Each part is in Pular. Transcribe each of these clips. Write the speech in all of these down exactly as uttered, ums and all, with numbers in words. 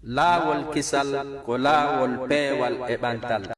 Laawol kisal ko laawol peewal e ɓantal.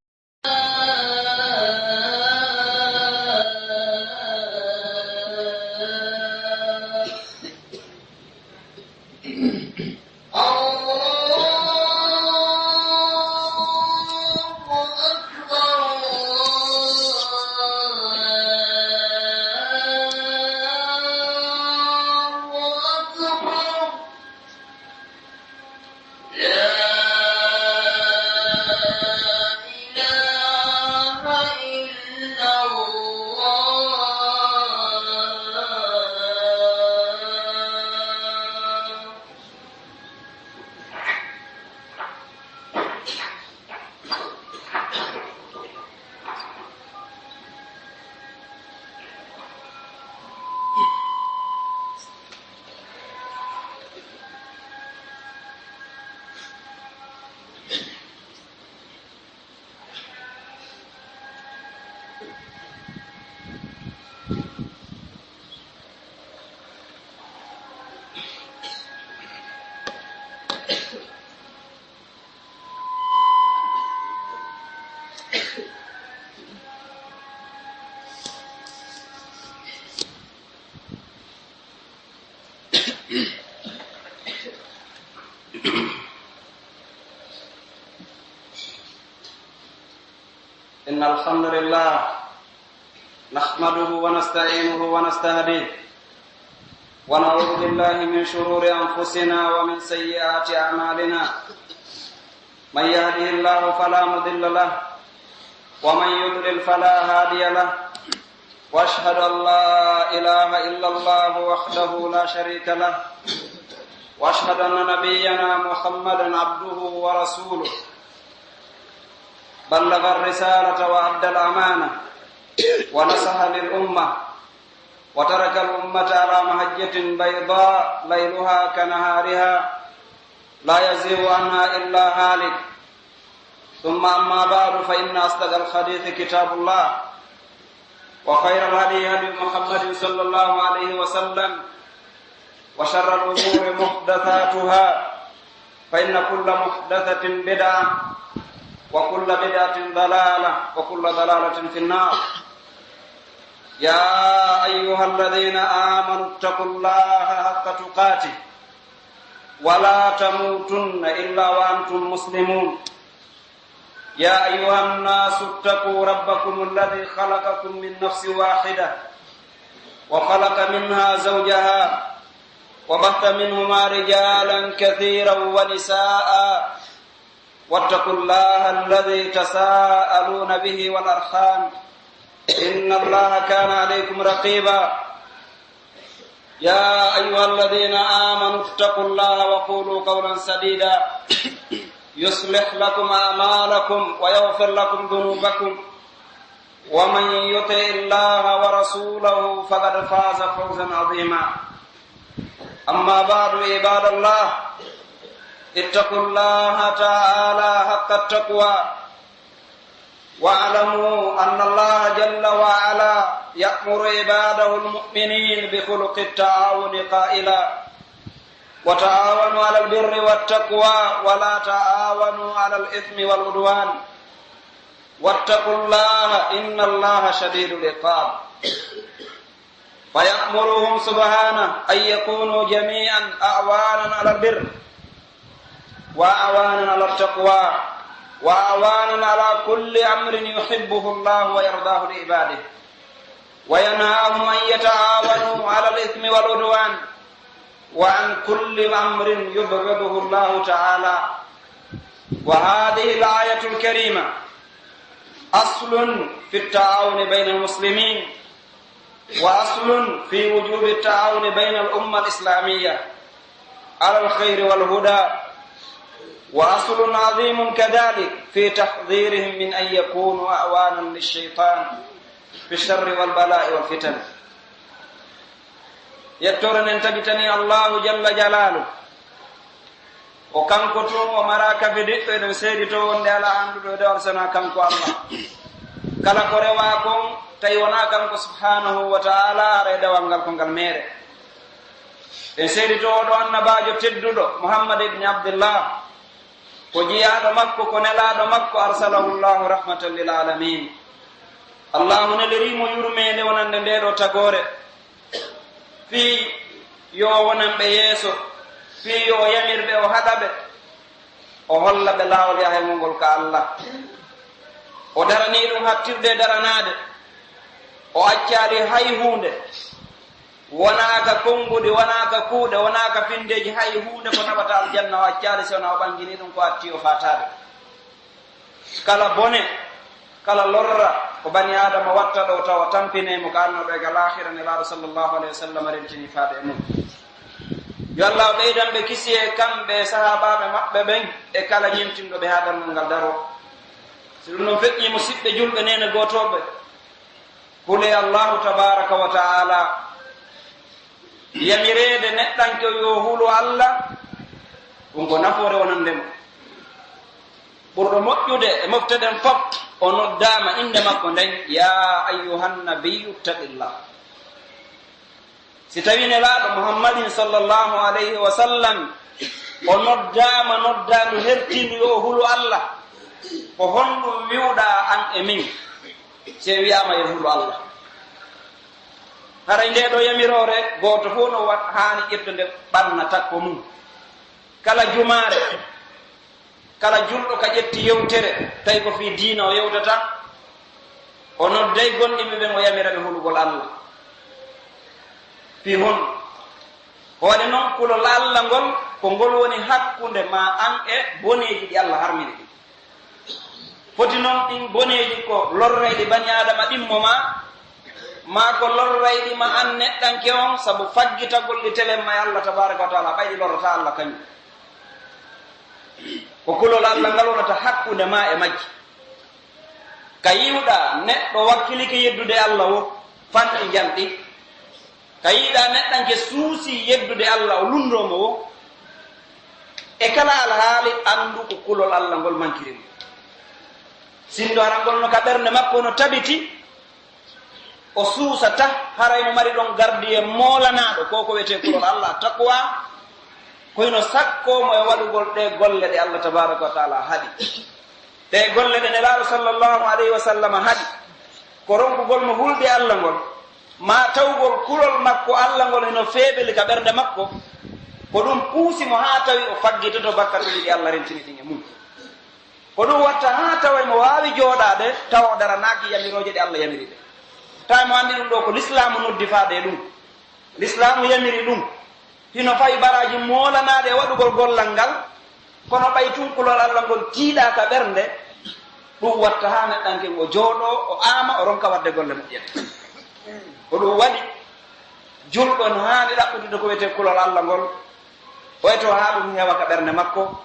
إن الحمد لله نحمده ونستعينه ونستهديه ونعوذ بالله من شرور أنفسنا ومن سيئات أعمالنا. من يهده الله فلا مضل له ومن يضلل فلا هادي له. وأشهد أن لا إله إلا الله وحده لا شريك له. وأشهد أن نبينا محمدا عبده ورسوله. بلغ الرسالة وأدى الأمانة ونصح للأمة وترك الأمة على محجة بيضاء ليلها كنهارها لا يزيغ عنها إلا هالك. ثم أما بعد، فإن أصدق الحديث كتاب الله، وخير الهدي هدي محمد صلى الله عليه وسلم، وشر الأمور محدثاتها، فإن كل محدثة بدعة، وكل بدعة ضلالة، وكل ضلالة في النار. يا أيها الذين آمنوا اتقوا الله حق تقاته ولا تموتن إلا وأنتم مسلمون. يا أيها الناس اتقوا ربكم الذي خلقكم من نفس واحدة وخلق منها زوجها وبث منهما رجالا كثيرا ونساء واتقوا الله الذي تساءلون به والأرحام إن الله كان عليكم رقيبا. يا أيها الذين آمنوا اتقوا الله وقولوا قولا سديدا يصلح لكم أعمالكم ويغفر لكم ذنوبكم ومن يطع الله ورسوله فقد فاز فوزا عظيما. أما بعد، عباد الله، اتقوا الله تعالى حق التقوى، واعلموا أن الله جل وعلا يأمر عباده المؤمنين بخلق التعاون قائلا: وتعاونوا على البر والتقوى ولا تعاونوا على الإثم والعدوان واتقوا الله إن الله شديد العقاب. فيأمرهم سبحانه أن يكونوا جميعا أعوانا على البر وأعوانا على التقوى وأعوانا على كل أمر يحبه الله ويرضاه لعباده، وينهاهم أن يتعاونوا على الإثم والعدوان وعن كل أمر يبغضه الله تعالى. وهذه الآية الكريمة أصل في التعاون بين المسلمين، وأصل في وجوب التعاون بين الأمة الإسلامية على الخير والهدى، وأصل عظيم كذلك في تحذيرهم من أن يكونوا أعوانا للشيطان في الشر والبلاء والفتن. Yettoore nden tabitani Allaahu jalla jalaaluhu. O kanko tun o maraa kafidiɗɗo, eɗen seeditoo wonde alaa annduɗo e dewal sonaa kanko Allah. Kala ko rewaa kon, tawi wonaa kanko subhaanahu wa ta'aalaa, haray dewal ngal ko ngal meere. En seeditoo oo ɗoo annabaajo tedduɗo, Muhammad ibn Abdillah, Ko jiyaaɗo makko, ko nelaaɗo makko, arsalahu Allahu rahmatan lil alamin. Allahu neliri mo yurmeende wonande ndee ɗoo tagoore, fii yo o wonan ɓe yeeso, fii yo o yamir ɓe, o haɗa ɓe, o holla ɓe laawol yahayngol ngol ka Allah. O daranii ɗum hattirde e daranaade, o accaali hay huunde. Wonaa ka konnguɗi, wonaa ka kuuɗe, wonaa ka pinndeeji, hay huunde ko naɓata aljanna o accaali, si wonaa o ɓanginii ɗum ko atti o faataade. Kala bone, kala lorra, ko bani Aadama watta ɗoo tawa tampinee mo ka annoo ɗoo e ka laakhira, Nelaaɗo sallallahu alayhi wa sallam rentini faade e mum. Yo Allah o ɓeydan ɓe kisiyee kamɓe e sahaabaaɓe maɓɓe ɓen e kala ɲemtinɗo ɓe haa darngal ngal daroo. Si ɗum ɗon feƴƴii, musiɓɓe julɓe, neene gootooɓe, Hulee Allaahu tabaaraka wa ta'aalaa. Yamireede neɗɗanke yo hulu Alla, ɗum ko nafoore wonande mo. Ɓurɗo moƴƴude e mofte ɗen fof, o noddaama innde makko nden, "Yaa ayyuhan nabiyyu ttaqillah." Si tawii Nelaaɗo Muhammadin sallallahu alayhi wa sallam, o noddaama noddaandu hertiindu yo o hulu Alla, ko honɗum wi'uɗaa an e min? Si en wi'aama yo hulu Alla. Haray ndee ɗoo yamiroore, gooto fof no wa-, haani ƴettude ɓanna takko mum. Kala jumaare, kala julɗo ka ƴetti yewtere, tawi ko fii diina o yewtata, o nodday gomɗinɓe ɓen, o yamira ɓe hulugol Alla. Fii honɗum? Hoore non, kulol Alla ngol, ko ngol woni hakkunde maa an e boneeji ɗi Alla harmini ɗin. Foti non ɗin boneeji ko lorrayɗi bani Aadama ɗimmo maa, maa ko lorrayɗi ma an neɗɗanke on sabu faggitagol ɗi telen ma e Alla tabaaraka wa ta'aalaa, ɓay ɗi lorrataa Alla kaɲum. Ko kulol Alla ngal wonata hakkunde maa e majji. Ka yi'uɗaa neɗɗo wakkilike yeddude Alla woo, fanɗi njanɗi. Ka yi'uɗaa neɗɗanke suusi yeddude Alla, o lunndoo mo woo. E kala alhaali, anndu ko kulol Alla ngol mankiri mo. Sinndo hara ngol no ka ɓernde makko no tabiti, o suusata, haray mo mari ɗon gardiyee moolanaaɗo, ko ko wiyetee kulol Alla, taqwa, ko hino sakkoo mo e waɗugol ɗee golle ɗe Alla tabaaraka wa ta'aalaa haɗi. Ɗee golle ɗe Nelaaɗo sallallahu alayhi wa sallam haɗi, ko ronkugol mo hulde Alla ngol, maa tawgol kulol makko Alla ngol hino feebeli ka ɓernde makko, ko ɗum puusi mo haa tawi o faggitoto bakkatuuji ɗi Alla rentini ɗin e mum. Ko ɗum watta haa tawa himo waawi jooɗaade tawa o daranaaki yamirooje ɗe Alla yamiri ɗe. Tawi mo anndi ɗum ɗoo ko Lislaamu noddi faade e ɗum. Lislaamu yamiri ɗum. Hino fawi baraaji moolanaaɗi e waɗugol gollal ngal, kono ɓay tun kulol Alla ngol tiiɗaa ka ɓernde, ɗum watta haa neɗɗanke o jooɗoo, o aama, o ronka waɗde golle moƴƴe. Ko ɗum waɗi, julɗo no haani ɗaɓɓutude ko wiyetee kulol Alla ngol, o etoo haa ɗum heewa ka ɓernde makko,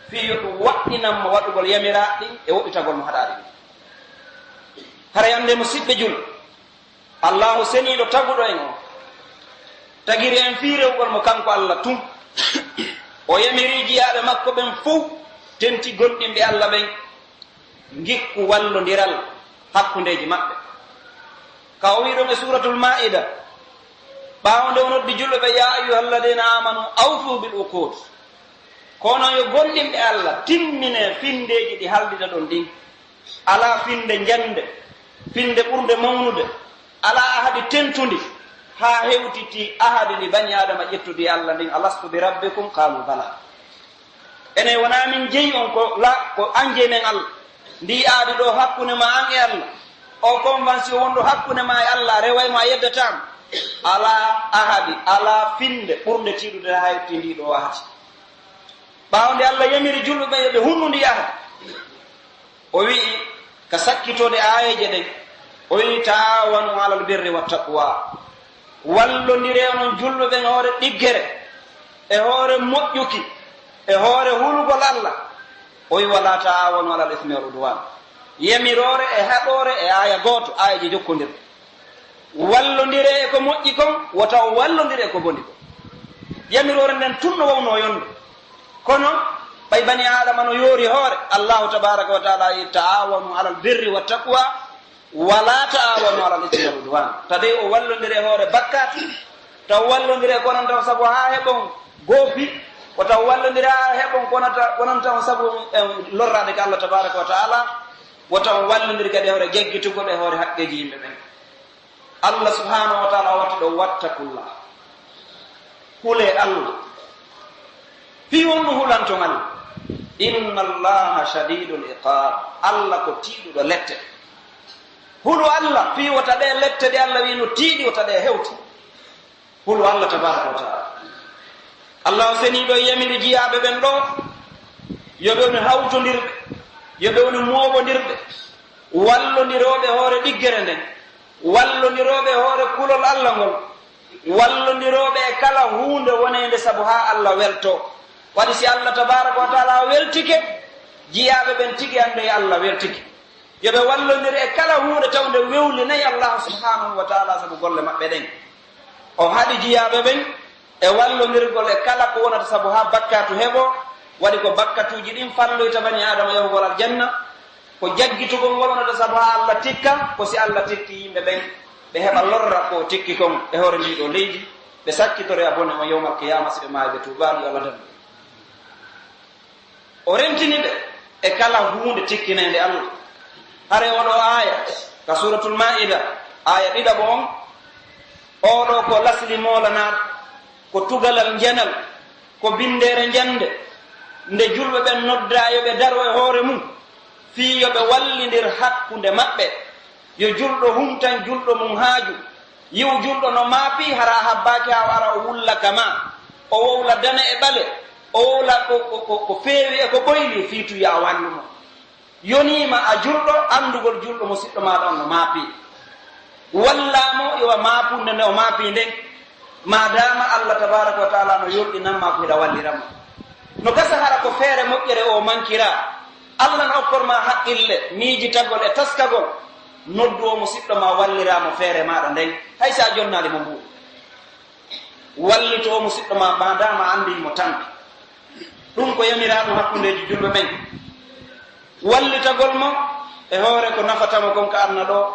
fii yo ɗum waɗɗinan mo waɗugol yamiraaɗi ɗin e woɗɗitagol mo haɗaaɗi ɗin. Hara yande musiɓɓe julɓe, Allaahu seniiɗo taguɗo en on, tagiri en fii rewugol mo kanko Alla tun. O yamiri jiyaaɓe makko ɓen fow, tenti gomɗinɓe Alla ɓen, ngikku wallondiral hakkundeeji maɓɓe. Ka o wi'i ɗon e Suuratul Maa'ida, ɓaawo nde o noddi julɓe ɓe, "Yaa ayyuhalladiina aamanu awfuu bil uquud." Kono yo gomɗinɓe Alla timmine finndeeji ɗi haaldiɗon ɗin. Alaa finnde njannde, finnde ɓurnde mawnude, alaa ahadi tentundi, haa hewtiti ahadi ndi banii Aadama ƴettudi e Alla ndin, "Alastu bi rabbikum?" Qaaluu balaa. Enen wonaa min jeyi on, ko la, ko an jeyi men Alla. Ndi ahadi ɗoo hakkunde maa an e Alla, o convention wonɗo hakkunde maa e Alla, a reway mo, a yeddataa mo. Alaa ahadi, alaa finnde ɓurnde tiiɗude haa hewtiti ndi ɗoo ahadi. Ɓaawo nde Alla yamiri julɓe ɓen yo ɓe hunnu ndi ahadi, o wi'i, ka sakkitoode aayeeje ɗen, o wi'i, "Ta'aawanu alal birri wa taqwa." Wallondiree onon julɓe ɓen e hoore ɗiggere, e hoore moƴƴuki, e hoore hulugol Alla. O wi'i, "Wa laa ta'aawanu alal ismi wal udwaan." Yamiroore e haɗoore e aaya gooto, aayeeje jokkondirɗe. Wallondiree e ko moƴƴi kon, wota on wallondir e ko boni kon. Yamiroore nden tun no wawnoo yonde. Kono, ɓay banii Aadama no yoori hoore, Allaahu tabaaraka wa ta'aalaa wi'i, "Ta'aawanu alal birri wa taqwa, wa laa ta'aawanu alal ismi wal udwaan." Tawi o wallondiree hoore bakkaatu, taw wallondiree ko non taw sabu haa heɓon goopi, Wota on wallondir e heɓon ko wonata, wonanta on sabu, em, lorraade ka Allah tabaaraka wa ta'ala. Wota on wallondir kadi e hoore jaggitugol e hoore haqqeeji yimɓe ɓen. Allah subhanahu wa ta'ala watti ɗo, "Wattaqullah." Hulee Allah. Fii honɗun hulanton Allah? "Inna Allaha shadidul iqab." Allah ko tiiɗuɗo lette. Hulu Allah fii wota ɗee lette ɗe Allah wi'i no tiiɗi, wota ɗe hewte. Hulu Allah tabaaraka wa ta'ala. Allah o seniiɗo yamiri jiyaaɓe ɓen ɗoo, yo ɓe woni hawtondirɓe, yo ɓe woni mooɓondirɓe, wallondirooɓe hoore ɗiggere nden, wallondirooɓe hoore kulol Allah ngol, wallondirooɓe e kala huunde woneende sabu haa Allah weltoo. Waɗi si Allah tabaaraka wa ta'ala weltike, jiyaaɓe ɓen tigi annday Allah weltike. Yo ɓe wallondir e kala huunde tawnde wewlinay Allah subhanahu wa ta'ala sabu golle maɓɓe ɗen. O haɗi jiyaaɓe ɓen e wallondirgol e kala ko wonata sabu haa bakkatu heɓo, waɗi ko bakkatuuji ɗin falloyta bani Aadama yahugol aljanna, ko jaggitugol ngol wonata sabu haa Allah tikka, ko si Allah tikki yimɓe ɓen, ɓe heɓa lorra ko tikki kon e hoore ndii ɗoo leydi, ɓe sakkitore a bone on yawmal qiyaama si ɓe maayi ɓe tuubaali, yo Allah dandu. O rentini ɓe e kala huunde tikkineende Allah. Hare oo ɗoo aaya ka Suuratul Maa'ida, aaya ɗiɗaɓo on, oo ɗoo ko lasli moolanaaɗo, ko tugalal njanal, ko binndeere njannde, nde julɓe ɓen noddaa yo ɓe daro e hoore mun, fii yo ɓe wallindir hakkunde maɓɓe. Yo julɗo humtan julɗo mun haaju. Yi'u julɗo no maapii, hara a habbaaki haa o ara o wulla ka maa. O wowla dane e ɓale. O wowla ko, ko, ko, ko feewi e ko ɓoyli fii tun yo a wallu mo. Yonii ma a julɗo, anndugol julɗo musiɗɗo maaɗa on no maapii. Wallaa mo, yo a maapunde nde o maapii nden. Maadaama Allah tabaaraka wa ta'ala no yolɗinan maa ko hiɗa wallira mo. No gasa hara ko feere moƴƴere o mankiraa. Allah no okkor maa haqqille, miijitagol e taskagol. Noddu o musiɗɗo maa walliraa mo feere maaɗa nden, hay si a jonnaali mo mbuuɗu. Wallitu o musiɗɗo maa maadaama a anndii mo tampi. Ɗun ko yamiraaɗun hakkundeeji julɓe ɓen. Wallitagol mo e hoore ko nafata mo kon ka aduna ɗoo,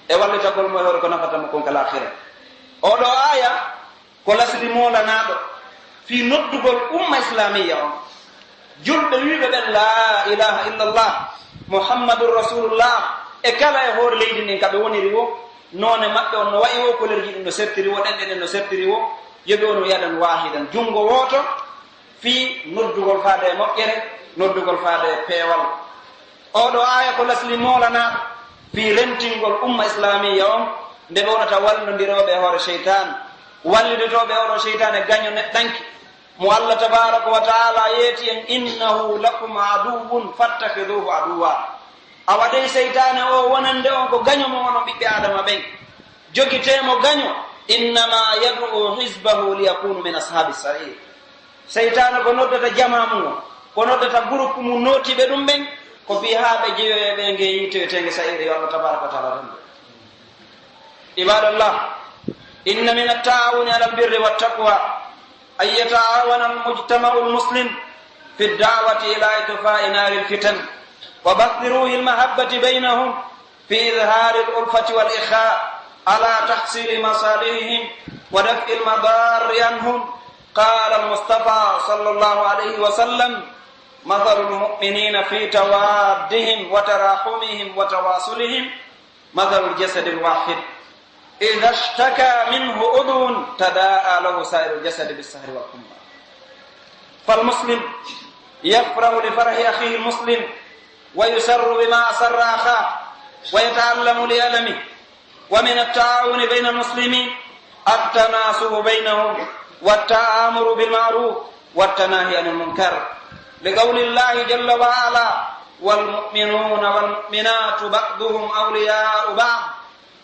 e wallitagol mo e hoore ko nafata mo kon ka laakhira. Oo ɗoo aaya, ko lasli moolanaaɗo fii noddugol umma islaamiyya on. Julɓe wi'uɓe ɓen, "Laa ilaaha illallah, Muhammadun Rasulullah," e kala e hoore leydi ndin ka ɓe woniri woo, noone maɓɓe on no wa'i woo, kolerji ɗin no sertiri woo, ɗenɗe ɗen no sertiri woo, yo ɓe wonu yadan waahidan, junngo wooto, fii noddugol faade e moƴƴere, noddugol faade e peewal. Oo ɗoo aaya ko lasli moolanaaɗo fii rentingol umma islaamiyya on, nde ɓe wonata wallondirooɓe e hoore seytaane, wallidotooɓe e oo ɗoo seytaane gaño neɗɗanke, mo Allah tabaaraka wa ta'ala yeeti en, "Innahu lakum aduwwun fattakhiduhu aduwwa." Awa dey seytaane oo wonande on ko gaño mon onon ɓiɓɓe Aadama ɓen. Jogitee mo gaño, "Innama yad'u hizbahu liyakunu min ashaabi sa'ir." Seytaane ko noddata jamaa mun on, ko noddata groupe mun nootiiɓe ɗun ɓen, ko fii haa ɓe jeyoya e ɓe ngee yiite wi'eteenge sa'ir, yo Allah tabaaraka wa ta'ala rendu. عباد الله، إن من التعاون على البر والتقوى أن يتعاون المجتمع المسلم في الدعوة إلى إطفاء نار الفتن وبث روح المحبة بينهم في إظهار الألفة والإخاء على تحصيل مصالحهم ودفع المضار عنهم. قال المصطفى صلى الله عليه وسلم: مثل المؤمنين في توادهم وتراحمهم وتواصلهم مثل الجسد الواحد إذا اشتكى منه عضو تداعى له سائر الجسد بالسهر والحمى. فالمسلم يفرح لفرح أخيه المسلم ويسر بما أسر أخاه ويتألم لألمه. ومن التعاون بين المسلمين التناصح بينهم والتأمر بالمعروف والتناهي عن المنكر، لقول الله جل وعلا: والمؤمنون والمؤمنات بعضهم أولياء بعض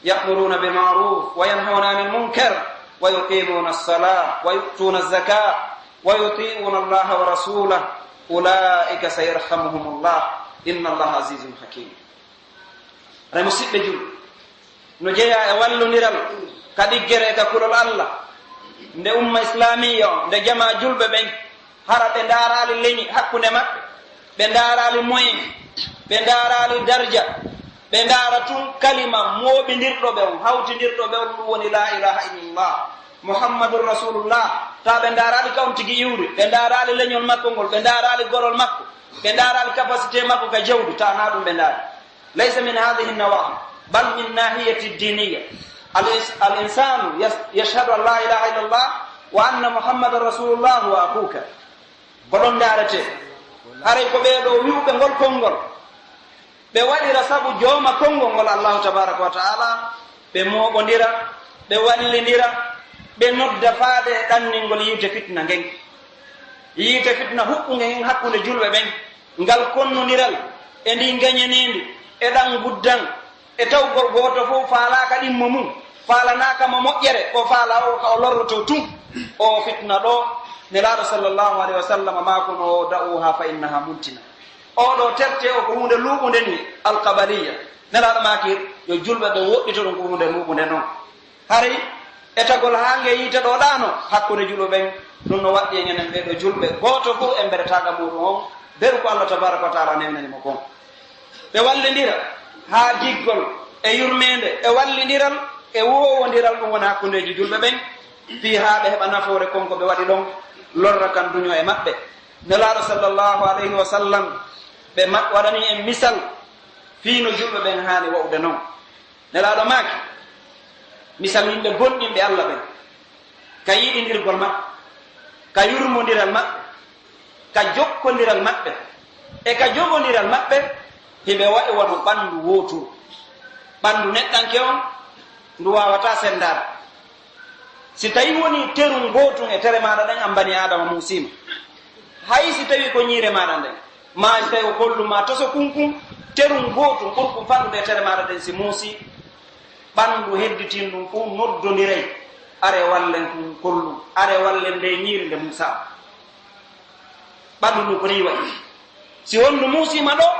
يأمرون بالمعروف وينهون عن المنكر ويقيمون الصلاة ويؤتون الزكاة ويطيعون الله ورسوله أولئك سيرحمهم الله إن الله عزيز حكيم. Ray musiɓɓe julɓe, no jeyaa e wallondiral ka ɗiggere e ka kulol Allah, nde umma islaamiyya on, nde jamaa julɓe ɓen, hara ɓe ndaaraali leñi hakkunde maɓɓe, ɓe ndaaraali moyen, ɓe ndaaraali darja, ɓe ndaara tun kalima mooɓindirɗo ɓe on, hawtindirɗo ɓe on, ɗun woni laa ilaaha illallah. Muhammadun Rasulullah, ta ɓe ndaaraali ka on tigi iwri, ɓe ndaaraali leñol makko ngol, ɓe ndaaraali gorol makko, ɓe ndaaraali capacité makko ka jawdi, ta na ɗum ɓe ndaari. ليس من هذه النواحي، بل من ناحية الدينية. الإنس-، الإنسان يس-، يشهد أن لا إله إلا الله وأن محمدا رسول الله وأخوك. Ko ɗon ndaarete. Haray ko ɓee ɗoo wi'uɓe ngol konngol, ɓe waɗira sabu jooma konngol ngol Allahu tabaaraka wa ta'ala, ɓe mooɓondira, ɓe wallindira, ɓe nodda faade e ɗanningol yiite fitna ngen. Yiite fitna huɓɓunge ngen hakkunde julɓe ɓen, ngal konnondiral e ndin gañaneendi e ɗan guddan, e tawgol gooto fow faalaaka ɗimmo mum, faalanaaka mo moƴƴere, o faala o ka o lorrotoo tun. O fitna ɗoo, Nelaaɗo sallallahu alayhi wa sallam maakuno o, "Da'uha fa innaha muntina." Oo ɗoo terte o ko huunde luuɓunde ni, alqabaliya. Nelaaɗo maaki, yo julɓe ɓe woɗɗito ɗum ko huunde luuɓunde non. Haray etagol haa nge yiite ɗoo ɗaano hakkunde julɓe ɓen, ɗum no waɗɗi e enen ɓee ɗoo julɓe, gooto fow e mberetaaka muuɗum on, beru ko Allah tabaaraka wa ta'ala newnani mo kon. Ɓe wallindira haa giggol e yurmeende e wallindiral e woowondiral ɗum woni hakkundeeji julɓe ɓen, fii haa ɓe heɓa nafoore kon ko ɓe waɗi ɗon, lorra kan duñoo e maɓɓe. Nelaaɗo sallallahu alayhi wa sallam ɓe ma-, waɗani en misal fii no julɓe ɓen haani wa'ude non. Nelaaɗo maaki, misal yimɓe gomɗinɓe Allah ɓen, ka yiɗindirgol maɓɓe, ka yurmondiral maɓɓe, ka jokkondiral maɓɓe, e ka jogondiral maɓɓe, hiɓe wa'i wano ɓanndu wooturu. Ɓanndu neɗɗanke on, ndu waawataa senndaade. Si tawii wonii teru ngootun e tere maaɗa ɗen, an banii Aadama muusiima. Hay si tawii ko ñiire maaɗa nden, maa si tawii ko kollun maa toso kun kun, teru ngootun ɓurkun fanɗude e tere maaɗa ɗen si muusii, ɓanndu hedditinɗun fow noddondiray, "Aree wallen kun kollun, aree wallen ndee ñiiri nde muusaa." Ɓanndu ndun ko nii wa'i. Si wonndu muusiima ɗoo,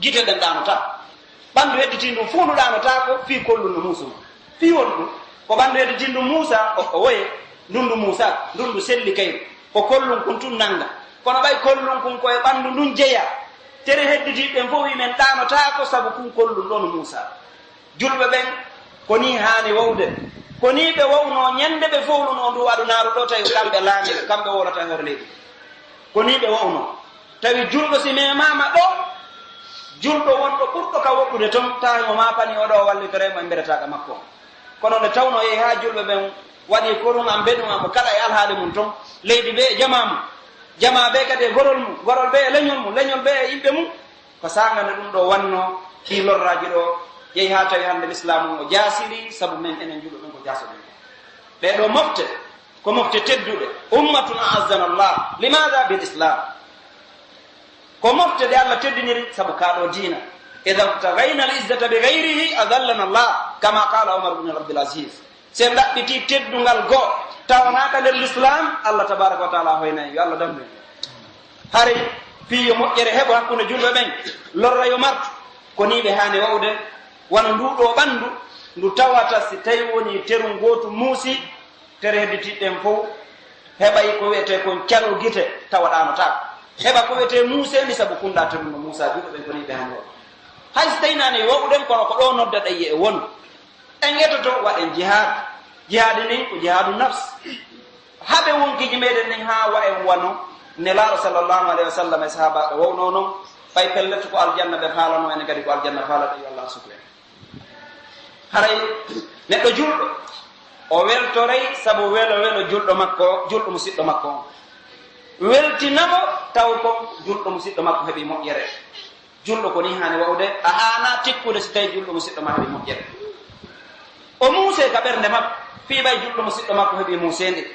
gite ɗen ɗaanotaako. Ɓanndu hedditinɗun fow ndu ɗaanotaako fii kollun no muusuno. Fii honɗun? Ko ɓanndu hedditinɗun muusaa, o, o woye, ndun ndu muusaaka, ndun ndu selli kayru. Ko kollun kun tun nannga. Kono ɓay kollun kun ko e ɓanndu ndun jeyaa, tere hedditiiɗi ɗen fow wi'i men ɗaanotaako sabu kun kollun ɗoo no muusaa. Julɓe ɓen, ko nii haani wa'ude. Ko nii ɓe wa'unoo ñande ɓe fowlunoo nduu adunaaru ɗoo, tawi ko kamɓe laamii, ko kamɓe wowlata e hoore leydi. Ko nii ɓe wa'unoo. Tawi julɗo si memaama ɗoo, julɗo wonɗo ɓurɗo ka woɗɗude ton, tawi mo maapanii o ɗoo wallitoray mo e mberetaaga makko on. Kono nde tawnoo yehi haa julɓe ɓen waɗii korun an, beɗun an, mo kala e alhaali mun ton, leydi bee e jamaa mun, jamaa bee kadi e gorol mun, gorol bee e leñol mun, leñol bee e yimɓe mun, ko saanga nde ɗun ɗoo wannoo, ɗii lorraaji ɗoo, yehi haa tawi hannde lislaamu on o jaasirii, sabu men enen julɓe ɓen ko jaasoɗen. Ɗee ɗoo mofte, ko mofte tedduɗe. Ummatun a'azzana Allah. Limaada? Bil Islam. Ko mofte ɗe Allah teddiniri sabu kaa ɗoo diina. Idha ibtaghayna al-izzata bi ghayrihi adhallana Allah, kama qala Umar ibn Abdul Aziz. Si en ɗaɓɓitii teddungal goo, tawanaaka nder Lislaam, Allah tabaaraka wa taala hoyna en. Yo Allah dandu en. Haray fii yo moƴƴere heɓo hakkunde julɓe ɓen, lorra yo martu, ko nii ɓe haani wa'ude, wano nduu ɗoo ɓanndu ndu tawata si tawii wonii teru ngootu muusi, tere hedditiiɗe ɗen fow heɓay ko wi'etee kon caru gite, tawa ɗaanotaako. Heɓa ko wi'etee muuseendi sabu kunɗaa teru no muusaa, julɓe ɓen ko nii ɓe haani wa'ude. Hay si tawii naane yo wa'uden, kono ko ɗoo noddaɗen yo en wonu. En etoto, waɗen jihaad. Jihaadi ndin ko jihaadu nafs. Haɓen wonkiiji meɗen ɗin haa wa'en wano Nelaaɗo sallallahu alayhi wa sallam e sahaabaaɓe wa'unoo non. Ɓay pellet ko aljanna ɓe faalanoo, enen kadi ko aljanna faalaɗen, yo Allah arsuku en. Haray neɗɗo julɗo, o weltoray sabu welo welo julɗo makko, julɗo musiɗɗo makko on. Weltina mo taw kon julɗo musiɗɗo makko heɓii moƴƴere. Julɗo ko nii haani wa'ude, a haanaa tikkude si tawii julɗo musiɗɗo maa heɓii moƴƴere. O muusee ka ɓernde makko, fii ɓay julɗo musiɗɗo makko heɓii muuseende.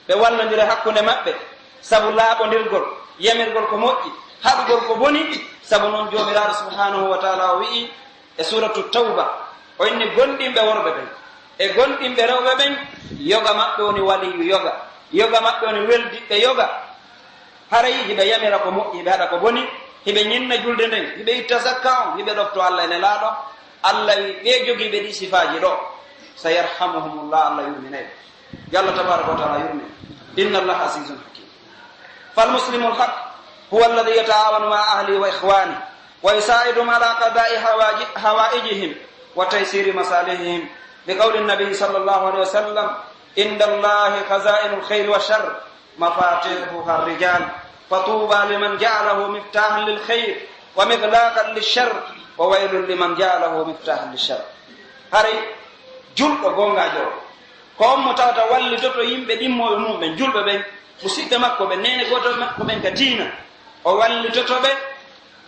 Ɓe wallondira hakkunde maɓɓe, sabu laaɓondirgol, yamirgol ko moƴƴi, haɗugol ko boni, sabu non Joomiraaɗo subhaanahu wa taala o wi'i e suuratu Tawba, o inni gomɗinɓe worɓe ɓen e gomɗinɓe rewɓe ɓen, yoga maɓɓe woni waliyu yoga, yoga maɓɓe woni weldiɓɓe yoga. Haray hiɓe yamira ko moƴƴi, hiɓe haɗa ko boni, hiɓe ñinna julde nden, hiɓe itta zakka on, hiɓe ɗofto Alla e Nelaaɗo, Alla wi, ɓee jogiiɓe ɗii sifaaji ɗoo, "Sayarhamuhumullah", Alla yurminay ɓe. Yo Alla tabaaraka wa taala yurmin. Inna Allaha azizun hakim. Fal muslimul haq huwa alladhi yataawanu ma'a ahlihi wa ikhwanihi wa yusaa'iduhum ala qada'i hawaji-, hawaijihim wa taysiri masalihihim. Li qawli nabi sallallahu alayhi wa sallam, عند الله خزائن الخير والشر مفاتيحها الرجال، فطوبى لمن جعله مفتاحا للخير ومغلاقا للشر، وويل لمن جعله مفتاحا للشر. Haray julɗo goongaajo on, ko on mo tawata wallitoto yimɓe ɗimmooɓe mum ɓen, julɓe ɓen, musiɓɓe makko ɓen, neene gooto makko ɓen ka diina, o wallitoto ɓe,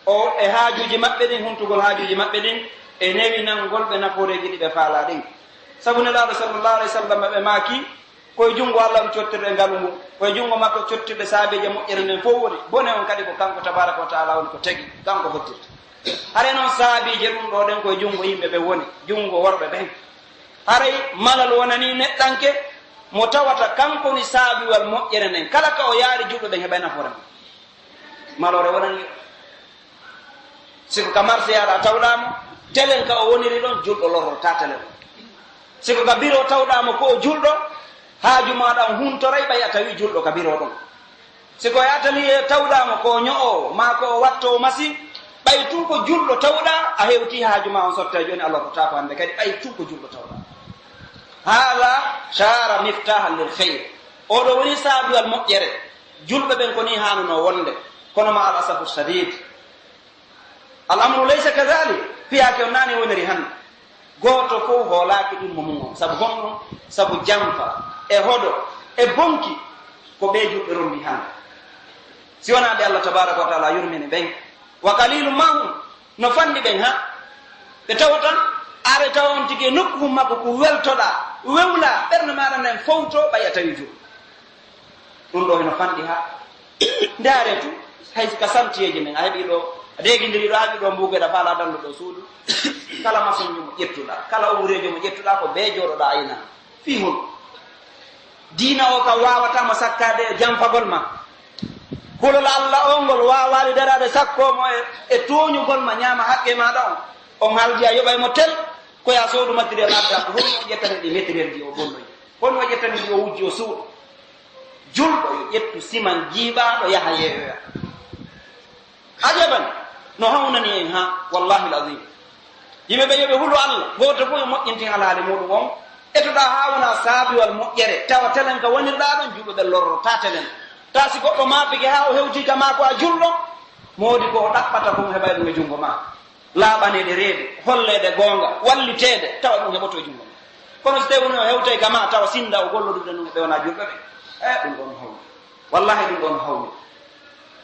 o, e haajuuji maɓɓe ɗin, huntugol haajuuji maɓɓe ɗin, e newinangol ɓe nafooreeji ɗi ɓe faalaa ɗin. Sabu Nelaaɗo sallallahu alayhi wa sallam ɓe maaki, ko e junngo Alla on cottirɗe ngalu ngun, ko e junngo makko cottirɗe saabiije moƴƴere nden fow woni. Bone on kadi ko kanko tabaaraka wa ta'ala woni ko tagi, kanko hottirta. Hare non saabiije ɗum ɗoo ɗen ko e junngo yimɓe ɓen woni, junngo worɓe ɓen. Haray malal wonanii neɗɗanke mo tawata kanko ni saabiwal moƴƴere nden, kala ka o yaari julɓe ɓen heɓay nafoore nden. Maloore wonani. Si ko ka marché yaaɗa tawɗaa mo, telen ka o woniri ɗon, julɗo lorrotaa telen. Si ko ka biro tawɗaa mo ko o julɗo, haaju maaɗa on huntoray ɓay a tawi julɗo ka biro ɗon. Si ko e atelier tawɗaa mo ko o ño'oowo, maa ko o wattoowo masi, ɓay tun ko julɗo tawɗaa, a hewtii haaju maa on sottay jooni, a lorrotaako hannde kadi, ɓay tun ko julɗo tawɗaa. Haala saara miftaahan lil khayr. Oo ɗoo woni saabiwal moƴƴere. Julɓe ɓen ko nii haanunoo wonde, kono ma al asafu shadid, al amru laysa kadhalik, fiyaake on naani woniri hannde. Gooto fow hoolaaki ɗimmo mum on. Sabu honɗum? Sabu janfa, e hoɗo, e bonki, ko ɓee julɓe rombii hannde. Si wonaa ɓe Allah tabaaraka wa taala yurmini ɓen, wa qalilun ma hum, no fanɗi ɓen ha ɓe tawata, are tawa on tigi e nokku hun makko ko weltoɗaa, wewlaa, ɓernde maaɗa nden fowto, ɓay a tawi julɗo. Ɗum ɗoo hino fanɗi haa. Ndaaree tu, hay ka santiyeeji men, a heɓii ɗoo, a deegindiri ɗoo, a heɓii ɗoo mbuugeɗa faalaa dalluɗo suudu. Kala masoŋjo mo ƴettuɗaa, kala ouvrier mo ƴettuɗaa, ko bee jooɗoɗaa ayna. Fii hol? Diina o ka waawataa mo sakkaade e janfagol ma. Hulol Alla on ngol waawaali daraade sakkoo mo e, e tooñugol ma, ñaama haqqee maaɗa on. On haldi a yoɓay mo tel, ko yaa soodu matériel addaa, ko honno o ƴettani ɗi matériel ji o bonnoyi? Honno o ƴettani ɗi o wujji o suuɗi? Julɗo yo ƴettu siman jiiɓaaɗo yaha yeeyoya. Ajaban, no hawnani en ha, wallahi al-azim. Yimɓe ɓe yo ɓe hulu Alla, gooto fof yo moƴƴintin alhaali muɗum on. Etoɗaa haa wona saabiwal moƴƴere, tawa telen ka wonirɗaa ɗon, julɓe ɓe lorrotaa telen. Taa si goɗɗo maapike haa o hewtii ka maa ko a julɗo, moodi ko o ɗaɓɓata kon heɓay ɗum e junngo maa. Laaɓaneede reedu, holleede goonga, walliteede, tawa ɗum heɓoto e junngo maa. Kono si tawii woni o hewtay ka maa, tawa sinda o gollodude ɗum e ɓe wonaa julɓe ɓen, e ɗum ɗon hawni. Wallahi, ɗum ɗon hawni.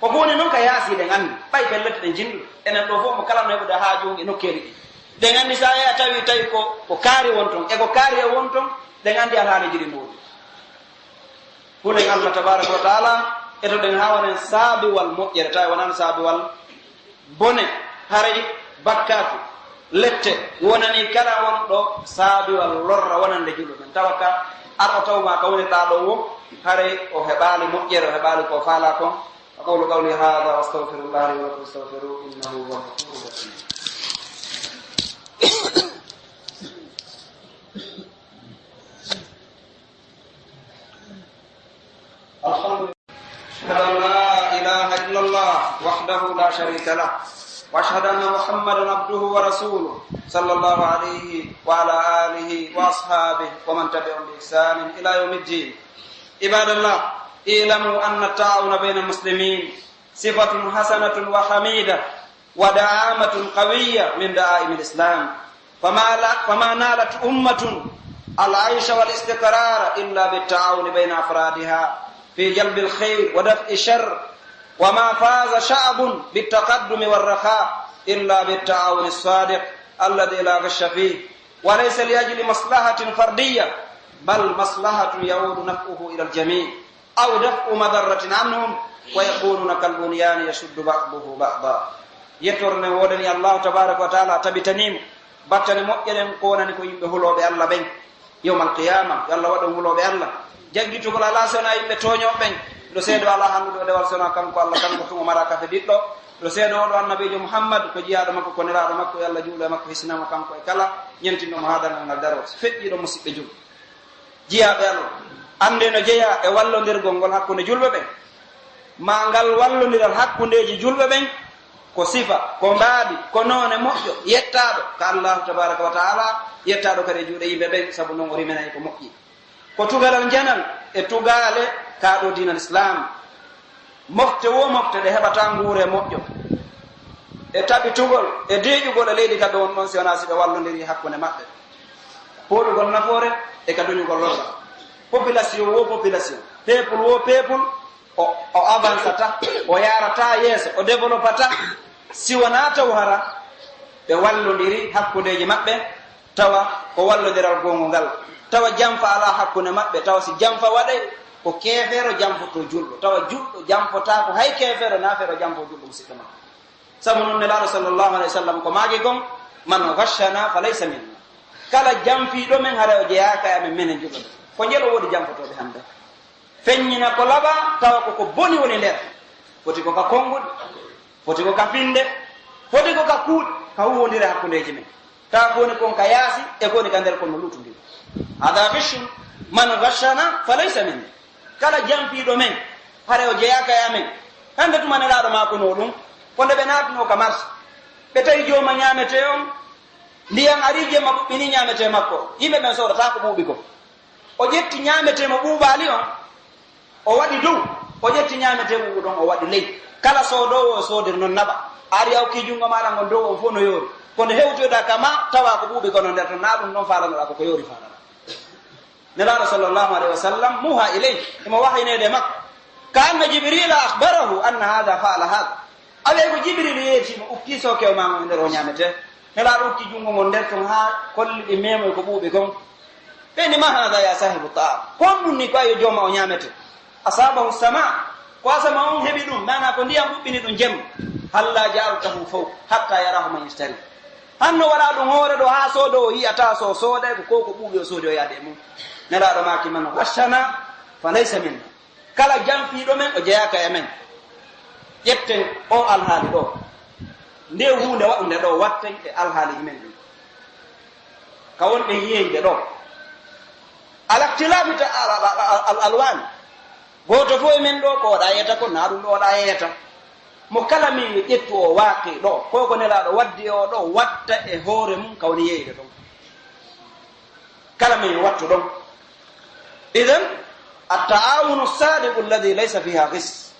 Ko ko woni non ka yaasi, eɗen anndi. Ɓay pellet, eɗen jinnude. Enen ɗoo fof, mo kala no heɓude haaju e nokkeeli ɗi. Eɗen anndi, so a tawi, tawi ko, ko kaari won ton, e ko kaari e won ton, eɗen anndi alhaaliiji ɗi mawɗi. Hulen Allah tabaaraka wa taala, etoɗen haa wonen saabiwal moƴƴere, tawi wonan saabiwal bone, haray bakkaatu, lette, wonanii kala wonɗo saabiwal lorra wonande julɓe ɓen. Tawa ka arɗo taw maa ka wonirɗaa ɗoo woo, haray o heɓaali moƴƴere, o heɓaali ko faalaa kon. أقول قولي هذا وأستغفر الله لي ولكم فاستغفروه إنه هو الغفور الرحيم. الحمد لله. أشهد أن لا إله إلا الله وحده لا شريك له، وأشهد أن محمدا عبده ورسوله، صلى الله عليه وعلى آله وأصحابه ومن تبعهم بإحسان إلى يوم الدين. عباد الله، اعلموا أن التعاون بين المسلمين صفة حسنة وحميدة ودعامة قوية من دعائم الإسلام، فما لا، فما نالت أمة العيش والاستقرار إلا بالتعاون بين أفرادها في جلب الخير ودفع الشر، وما فاز شعب بالتقدم والرخاء إلا بالتعاون الصادق الذي لا غش فيه، وليس لأجل مصلحة فردية، بل مصلحة يعود نفعه إلى الجميع. أو دفع مضرة عنهم ويكونون كالبنيان يشد بعضه بعضا. Yettoore nden woodani Allahu tabaaraka wa taala, tabitanii mo. Battane moƴƴe ɗen ko wonani ko yimɓe hulooɓe Alla ɓen. Yawmal qiyaama, yo Alla waɗu en hulooɓe Alla. Jaggitugol alaa si wonaa yimɓe tooñooɓe ɓen. Ɗo seedo alaa hannduɗo e dewal si wonaa kanko Alla, kanko tun o maraa kafe diɗɗo. Ɗo seedo oo ɗoo annabiijo Muhammad ko jiyaaɗo makko, ko nelaaɗo makko, yo Alla juulu e makko, hisina mo kanko e kala ɲemtinɗo mo haa darngal ngal daroo. Si feƴƴii ɗon, musiɓɓe julɓe. Jiyaaɓe Alla, anndee no jeyaa e wallondirgol ngol hakkunde julɓe ɓen, maa ngal wallondiral hakkundeeji julɓe ɓen ko sifa, ko mbaadi, ko noone moƴƴo, yettaaɗo ka Allaahu tabaaraka wa ta'aalaa, yettaaɗo kadi e juuɗe yimɓe ɓen, sabu non o riminay ko moƴƴi. Ko tugalal njanal e tugaale ka ɗoo diinal Islaam. Mofte wo mofte ɗe heɓata nguure moƴƴo e tabitugol e deeƴugol e leydi ka ɓe woni ɗon si wonaa si ɓe wallondirii hakkunde maɓɓe. Pooɗugol nafoore e ka duñugol lorra. Population wo population, peuple wo peuple, o, o avancata, o yaarata yeeso, o développata, si wonaa taw hara ɓe wallondiri hakkundeeji maɓɓe, tawa ko wallondiral goongo ngal, tawa janfa alaa hakkunde maɓɓe, tawa si janfa waɗay, ko keefeero janfotoo julɗo, tawa julɗo janfotaako hay keefeero, naafeero janfoo julɗo musiɗɗo makko. Sabu non Nelaaɗo sallallahu alayhi wa sallam ko maaki kon, "Man ghashana fa laysa minna." Kala janfiiɗo men, haray o jeyaaka e amen, menen julɓe ɓen. Ko njelo woodi janfotooɓe hannde. Feññina ko laɓaa, tawa ko ko boni woni nder. Foti ko ka konnguɗi, foti ko ka finnde, foti ko ka kuuɗe, ka huuwondire hakkundeeji men. Tawa ko woni kon ka yaasi e ko woni ka nder kon no luutondiri. Hada ghishun, man ghashana fa laysa minna. Kala janfiiɗo men, haray o jeyaaka e amen. Hannde tuma Nelaaɗo maakunoo ɗum, ko nde ɓe naatunoo ka marché, ɓe tawi jooma ñaametee on, ndiyan arii jemma ɓuuɓinii ñaametee makko. Yimɓe ɓen soodataako ɓuuɓi kon. O ƴetti ñaametee mo ɓuuɓaali on, o waɗi dow, o ƴetti ñaametee ɓuuɓuɗo on, o waɗi ley. Kala soodoowo o soodiri non naɓa. A ari a okkii junngo maaɗa ngon dow on fow no yoori. Kono hewtoyɗaa ka maa, tawa ko ɓuuɓi kon no nder ton, naa ɗum non faalanoɗaa, ko ko yoori faalanoɗaa. Nelaaɗo sallallahu alayhi wa sallam, muha ilayhi, himo wahayineede e makko. Ka anna Jibrila akhbarahu anna hada faala hada. Awe ko Jibril yeeti mo ukkii sooke o maa ngon e nder o ñaametee. Nelaaɗo ukki junngo ngon nder ton haa kolli ɗi meemoy ko ɓuuɓi kon. Ɓe ni, "Ma hada ya sahibu ta'am?" Ko honɗum ni ko ayo jooma o ñaamete? Asabahu sama, ko asama on heɓi ɗum, maana ko ndiyan ɓuɓɓini ɗum jemma. Halla ja'altahu fawq, hatta yarahu man yashtari. Hanno waɗa ɗum hoore ɗo haa soodo o yi'ata so o sooday ko ko ko ɓuuɓi o soodi o yaade e mum. Nelaaɗo maaki man ghashana fa laysa minna. Kala janfiiɗo men, o jeyaaka e men. Ƴetten oo alhaali ɗoo. Ndee huunde waɗunde ɗoo, watten e alhaaliiji men ɗin. Ka wonɓe yeeyde ɗoo. Ala ikhtilaafi ta-, al, al, al, al, al alwaan. Gooto fof e men ɗoo, ko oɗa yeeta ko, naa ɗum ɗoo oɗa yeeta. Mo kala men yo ƴettu oo waaqi ɗoo. Ko ko Nelaaɗo waddi e oo ɗoo, watta e hoore mum ka woni yeeyde ɗon. Kala men yo wattu ɗon. Idan, at-ta'awunu sadiqu alladhi laysa fiha ghis.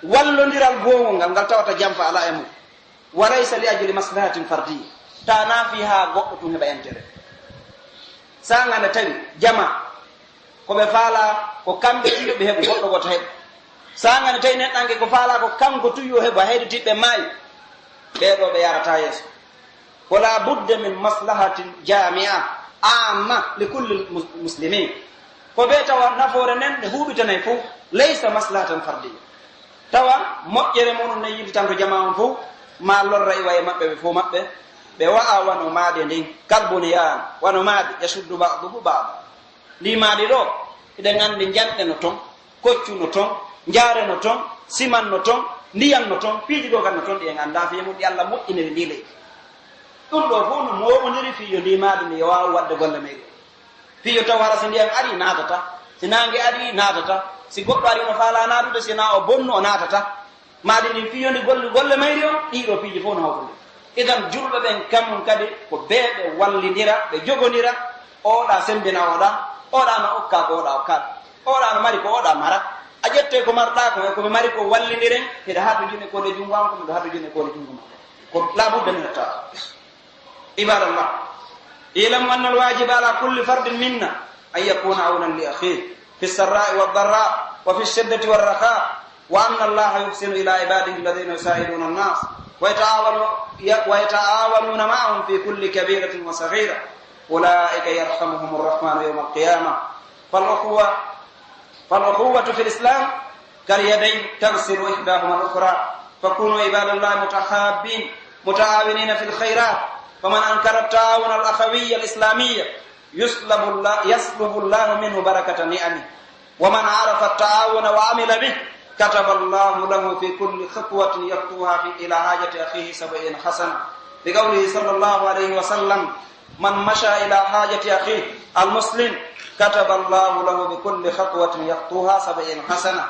Wallondiral goongol ngal, ngal tawata janfa alaa e mum. Wa laysa li ajli maslahatin fardiyya. Tanaa fii haa goɗɗo tun heɓa intérêt. Saanga nde tawi jamaa, ko ɓe faalaa, ko kamɓe tigi ɓe heɓu, goɗɗo gooto heɓu. Saanga nde tawi neɗɗanke ko faalaa, ko kanko tun yo heɓu, a heɗi tiɓɓe maayi. Ɓee ɗoo ɓe yaarataa yeeso. Wala budda min maslahatin jami'a amma li kulli mus-, muslimin. Ko ɓe tawa nafoore nden nde huuɓitanay fof, laysa maslahatan fardiyya. Tawa moƴƴere muɗum nden yiltitanto jamaa on fof, ma lorra iwa e maɓɓe ɓe fof maɓɓe, ɓe wa'a wano maade nden, kal bunyan, wano maade, yashuddu ba'duhu ba'da. Ndi maadi ɗoo, eɗen anndi njanɗe no ton, koccu no ton, njaare no ton, siman no ton, ndiyan no ton, piiji goo kan no ton ɗi en anndaa fii mun ɗi Alla moƴƴiniri ndi leydi. Ɗum ɗoo fof no mooɓondiri fii yo ndi maadi ndi yo waawu waɗde golle meyri. Fii yo taw hara si ndiyan arii naatata, si naange arii naatata, si goɗɗo arii no faalaa naatude, si naa o bonnu o naatata. Maadi ndin fii yo ndi gollu golle mayri on, ɗii ɗoo piiji fof no hawtondiri. Idan, julɓe ɓen kamɓe kadi ko bee ɓe wallindira, ɓe jogondira, oɗa sembina oɗa, oɗa no okka ko oɗa okkaaka, oɗa no mari ko oɗa mara. A ƴettee ko marɗaa kon e ko ɓe mari kon, wallindiren, hiɗa hatojini ko e junngo an, ko miɗo hatojini ko e junngo maa. Ko laa budda min tawa. عباد الله، اعلموا أن الواجب على كل فرد منا أن يكون عونا لأخيه في السراء والضراء وفي الشدة والرخاء، وأن الله يحسن إلى عباده الذين يساعدون الناس ويتعاون-، ويتعاونون معهم في كل كبيرة وصغيرة، أولئك يرحمهم الرحمن يوم القيامة. فالأخوة فالأخوة في الإسلام كاليدين تغسل إحداهما الأخرى، فكونوا عباد الله متحابين متعاونين في الخيرات، فمن أنكر التعاون الأخوي الإسلامي يسلب الله، يسلب الله منه بركة نعمه، ومن عرف التعاون وعمل به كتب الله له في كل خطوة يخطوها في، إلى حاجة أخيه سبعين حسنة، لقوله صلى الله عليه وسلم: من مشى إلى حاجة أخيه المسلم كتب الله له بكل خطوة يخطوها سبعين حسنة،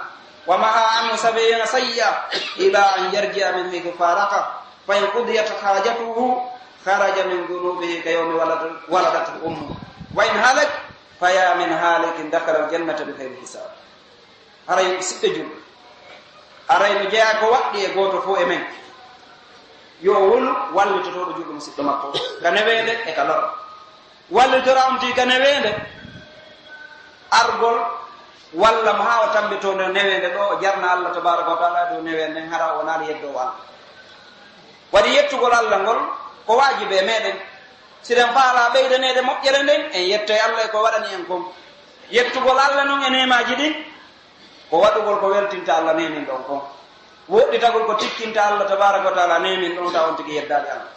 ومحى عنه سبعين سيئة، إلى أن يرجع من حيث فارقه، فإن قضيت حاجته خرج من ذنوبه كيوم ولد-، ولدته أمه، وإن هلك فيا من هالك دخل الجنة بغير حساب. Haray siɓɓe julɓe, haray no jeyaa ko waɗɗi e gooto fow e men, yo o wonu wallitotooɗo julɗo musiɗɗo makko ka neweende e ka lor. Wallitora on tigi ka neweende, argol walla mo haa o tambitoo nder neweende ɗoo, o jarna Allah tabaaraka wa taala dow neweende nden, hara o wonaali yeddoowo Allah. Waɗi yettugol Allah ngol ko waajibi e meɗen. Si ɗen faalaa ɓeydaneede moƴƴere nden, en yettay Allah e ko waɗani en kon. Yettugol Allah non e neemaaji ɗin, ko waɗugol ko weltinta Allah neeminɗo on kon. Woɗɗitagol ko tikkinta Allah tabaaraka wa taala neeminɗo on, tawa on tigi yeddaali Allah.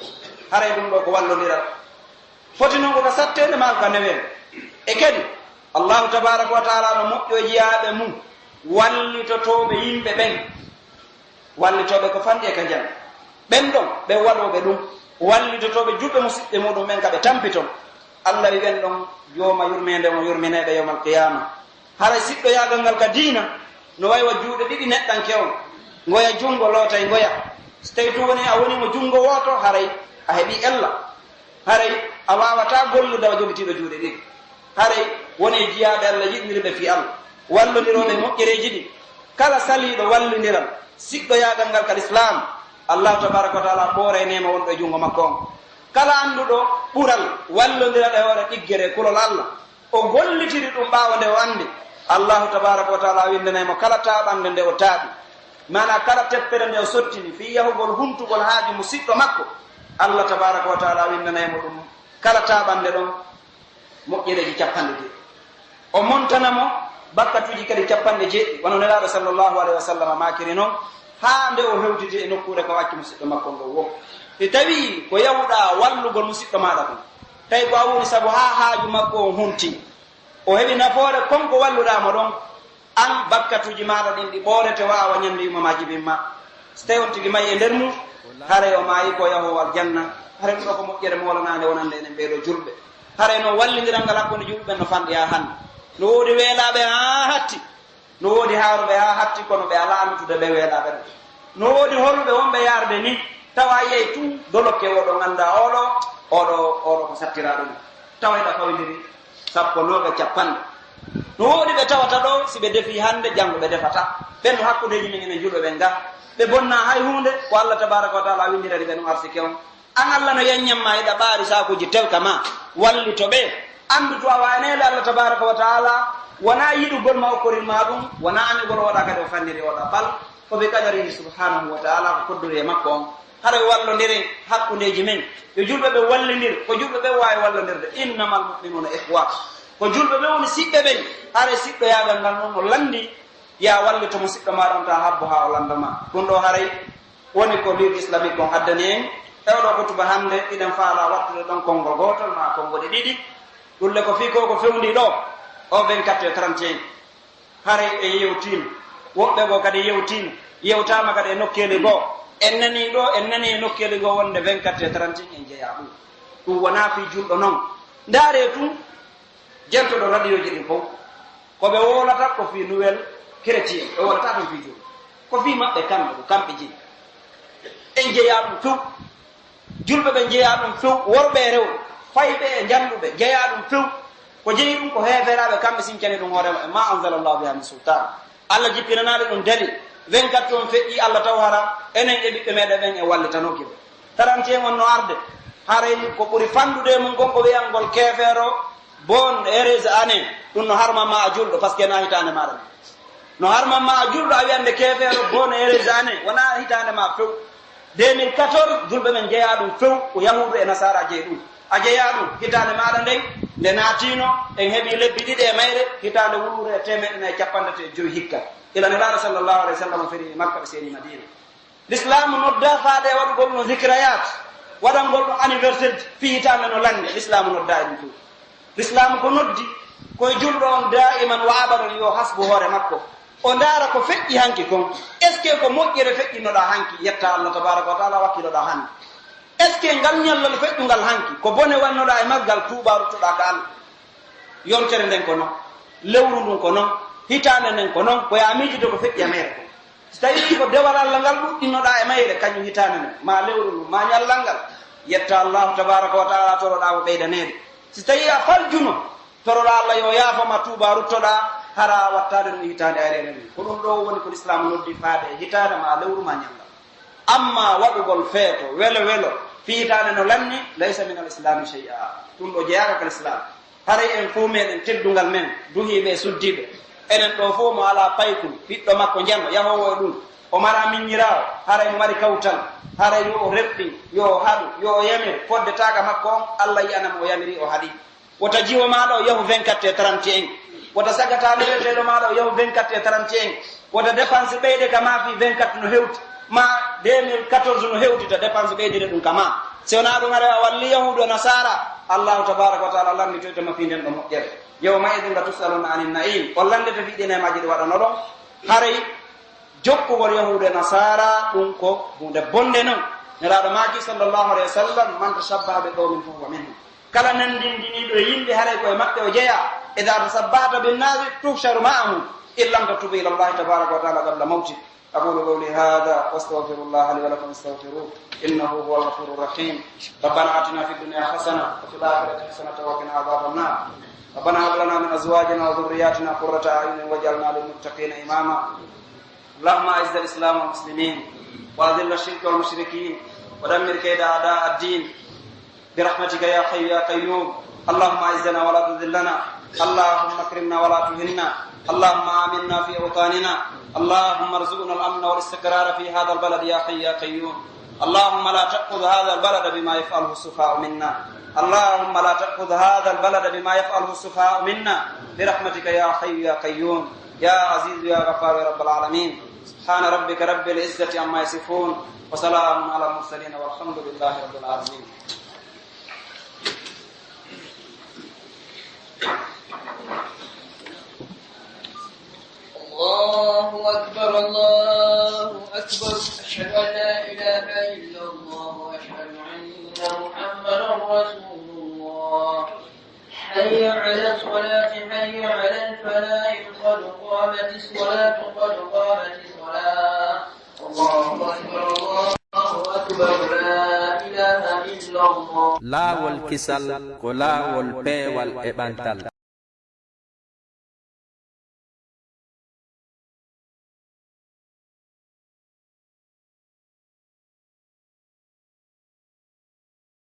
Haray ɗum ɗoo ko wallondiral. Foti non ko ka satteende maa ko ka neweende. E kadi, Allahu tabaaraka wa taala no moƴƴo jiyaaɓe mum, wallitotooɓe yimɓe ɓen. Wallitooɓe ko fanɗi e ka njan. Ɓen ɗon, ɓen waɗooɓe ɗum, wallitotooɓe julɓe musiɓɓe muɗum ɓen ka ɓe tampiton. Allah wi'i ɓen ɗon, Jooma yurmeende on yurminay ɓe yawmal qiyaama. Haray siɗɗoyaagal ngal ka diina, no wayi wa juuɗe ɗiɗi neɗɗanke on, ngoya junngo lootay ngoya. Si tawii tun woni a woni mo junngo wooto, haray a heɓii ella. Haray a waawataa gollude wa jogitiiɗo juuɗe ɗiɗi. Haray wonee jiyaaɓe Allah, yiɗndirɓe fii Allah, wallondirooɓe e moƴƴereeji ɗin. Kala saliiɗo wallindiral, siɗɗoyaagal ngal ka Lislaam, Allahu tabaaraka wa taala ɓooray neema wonɗo e junngo makko on. Kala annduɗo ɓural, wallondiral e hoore ɗiggere e kulol Allah, o gollitiri ɗum ɓaawo nde o anndi, Allahu tabaaraka wa taala winndanay mo kala taaɓannde nde o taaɓi, maanaa kala teppere nde o sottini fii yahugol huntugol haaju musiɗɗo makko, Allah tabaaraka wa taala winndanay mo ɗum kala taaɓannde ɗon moƴƴereeji cappanɗe jeeɗiɗi. O montana mo bakkatuuji kadi cappanɗe jeeɗiɗi, wano Nelaaɗo sallallahu alayhi wa sallam maakiri non, haa nde o hewtiti e nokkuure ka o acci musiɗɗo makko ngon woo. Si tawii ko yahuɗaa wallugol musiɗɗo maaɗa kon, tawi ko a woni sabu haa haaju makko on hunti, o heɓi nafoore kon ko walluɗaa mo ɗon, an bakkatuuji maaɗa ɗin ɗi ɓoorete wa a wa ɲande yumma maa jibin ma. Si tawii on tigi mayi e nder mun, haray o maayi ko yahoowo aljanna. Haray ɗum ɗoo ko moƴƴere moolanaande wonande enen ɓee ɗoo julɓe. Haray non wallindiral ngal hakkunde julɓe ɓen no fanɗi haa hannde. No woodi weelaaɓe haa hatti. No woodi haaruɓe haa hatti, kono ɓe alaa anndude ɓe weelaaɓe ɓen. No woodi holuɓe wonɓe yaarde nii, tawa a yi'ay tun dolokke oo ɗoo nganndaa oo ɗoo, oo ɗoo, oo ɗoo ko sattiraaɗo nii. Tawa hiɗa fawindiri sappo, noogas, cappanɗe. No woodi ɓe tawata ɗoo, si ɓe defii hannde, janngo ɓe defataa. Ɓen no hakkundeeji men enen julɓe ɓen gaa. Ɓe bonnaa hay huunde, ko Allah tabaaraka wa taala winndiri ɓe ɗum arsike on. An Allah no yanyan ma, hiɗa ɓaari saakuuji tewka ma, wallito ɓe. Anndu to a waawataa neele Allah tabaaraka wa taala, wonaa yiɗugol ma okkorin ma ɗum, wonaa anigol o waɗa kadi o fanniri o ɗa, bal ko bi qadarihi subhanahu wa taala, ko koddori e makko on. Haray wallondiren hakkundeeji men, yo julɓe ɓe wallindir, ko julɓe ɓe waawi wallondirde. Innamal mu'minuna ikhwa, ko julɓe ɓe woni siɓɓe ɓen. Haray siɗɗoyaagal ngal non no lanndi, yo a wallito mo siɗɗo maaɗa on, taa habbo haa o lannda ma. Ɗum ɗoo haray woni ko Ligue Islamique on addani en e oɗoo hutuba hannde. Hiɗen faalaa wattude ɗon konngol gootol maa konngol e ɗiɗi. Ɗum le ko fii ko, ko fewndii ɗoo, o vingt-quatre heures trente et un. Haray en yewtiino, woɓɓe goo kadi yewtiino, yewtaama kadi e nokkeeli goo. En nanii ɗoo, en nanii e nokkeeli goo wonde vingt-quatre heures trente et un en jeyaa ɗum. Ɗum wonaa fii julɗo non. Ndaaree tun, Jentoɗo radiyooji ɗin fow, ko ɓe wowlata ko fii Nouvelle Chrétien, ɓe wowlataa ɗum fii julɓe. Ko fii maɓɓe kamɓe, ko kamɓe jeyi. En jeyaa ɗum few. Julɓe ɓe jeyaa ɗum few, worɓe e rewɓe, fayɓe e jannduɓe, jeyaa ɗum few. Ko jeyi ɗum ko heeferaaɓe, kamɓe sincani ɗum hoore maɓɓe, ma anzalallahu biha min sultan. Allah jippinanaali ɗum dalil. Vingt-quatre on feƴƴii, Allah taw hara enen e ɓiɓɓe meɗen ɓen en wallitanooki ɓe. Trente et un on no arde, haray ko ɓuri fanɗude e mun kon ko wi'angol keefeero bonne heureuse année. Ɗum no harman ma a julɗo, parce que na hitaande maaɗa nden. No harman ma a julɗo, a wi'ande keefeero bonne heureuse année, wonaa hitaande ma few. Deux mille quatorze, julɓe men jeyaa ɗum few, ko Yahuudu e Nasaara jeyi ɗum. A jeyaa ɗum, hitaande maaɗa nden, nde naatiino, en heɓii lebbi ɗiɗi e mayre, hitaande wuluure e teemeɗɗe nayi e cappanɗe tati e jowi hikka. Ila Nelaaɗo sallallahu alayhi wa sallam feri Makka, ɓe seeni Madiina. Lislaamu noddaa faade e waɗugol no zikirayat, waɗangol no anniversaire fii hitaande no lannde, Lislaamu noddaa e ɗum fow. Lislaamu ko noddi, ko e julɗo on daa'iman wa abadan yo hasbu hoore makko. O ndaara ko feƴƴi hanki kon. Est-ce que ko moƴƴere feƴƴinnoɗaa hanki, yetta Allah tabaaraka wa taala, wakkiloɗaa hannde? Est-ce que ngal ñallal feƴƴungal hanki, ko bone wannoɗaa e maggal, tuubaa ruttoɗaa ka Allah? Yontere nden ko non, lewru ndun ko non, hitaande nden ko non, ko yo a miijito ko feƴƴi e mayre kon. Si tawii ko dewal Allah ngal ɗuɗɗinnoɗaa e mayre, kañum hitaande nden, maa lewru ndun, maa ñallal ngal, yetta Allahu tabaaraka wa taala, toroɗaa mo ɓeydaneede. Si tawii a faljuno, Toroɗaa Alla yo yaafo ma, tuubaa, ruttoɗaa, hara a wattaali ɗun e hitaande ayre nden. Ko ɗun ɗoo woni ko Lislaamu noddi faade e hitaande maa lewru maa ñallal. Ammaa waɗugol feeto, welo welo, fii hitaande no lanni, laysa minal islaami shay'a. Ɗun ɗoo jeyaaka ka Lislaam. Haray en fow meɗen teddungal men, duhiiɓe e suddiiɓe. Enen ɗoo fow mo alaa paykun, ɓiɗɗo makko njano, yahoowo e ɗun, o maraa miññiraawo, haray mo mari kawtal, haray yo o rerɗin, yo o haɗu, yo o yamir, fodde taaga makko on, Alla yi'ana mo o yamiri, o haɗi. Wota jiwo maaɗa o yahu vingt-quatre et trente et un. Wota sagataali weteeɗo maaɗa o yahu vingt-quatre et trente et un. Wota dépense ɓeyde ka maa fii vingt-quatre no hewti, maa deux mille quatorze no hewti, ta dépense ɓeydire ɗun ka maa. Si wonaa ɗun, haray a wallii Yahuudu e Nasaara, Allaahu tabaaraka wa taala lannditoyto ma fii nden ɗon moƴƴere. Yawma idin la tus'alunna anin na'im. On lanndete fii ɗii neemaaji ɗi waɗanoɗon. Haray jokkugol Yahuudu e Nasaara, ɗun ko huunde bonnde non. Nelaaɗo maaki, sallallahu alayhi wa sallam, "Man tashabbaha bi qawmin fa huwa minhum." Kala nanndindiniiɗo e yimɓe, haray ko e maɓɓe o jeyaa. "Idha tashabbahta bin nasi tuhsharu ma'ahum, in lam tatub ila Allahi tabaraka wa taala qabla mawtik." أقول قولي هذا وأستغفر الله لي ولكم فاستغفروه إنه هو الغفور الرحيم. ربنا آتنا في الدنيا حسنة وفي الآخرة حسنة وقنا عذاب النار. ربنا هب لنا من أزواجنا وذرياتنا قرة أعين واجعلنا للمتقين إماما. اللهم أعز الإسلام والمسلمين وأذل الشرك والمشركين ودمر كيد أعداء الدين برحمتك يا حي يا قيوم. اللهم أعزنا ولا تذلنا. اللهم أكرمنا ولا تهنا. اللهم آمنا في أوطاننا. اللهم ارزقنا الأمن والاستقرار في هذا البلد يا حي يا قيوم. اللهم لا تأخذ هذا البلد بما يفعله السفهاء منا. اللهم لا تأخذ هذا البلد بما يفعله السفهاء منا برحمتك يا حي يا قيوم. يا عزيز يا غفار يا رب العالمين. سبحان ربك رب العزة عما يصفون وسلام على المرسلين والحمد لله رب العالمين. الله أكبر، الله أكبر. أشهد أن لا إله إلا الله وأشهد أن محمدا رسول الله. حي على الصلاة، حي على الفلاح، قد قامت الصلاة، قد قامت الصلاة. الله أكبر، الله أكبر، لا إله إلا الله. Laawol kisal ko laawol peewal e ɓantal.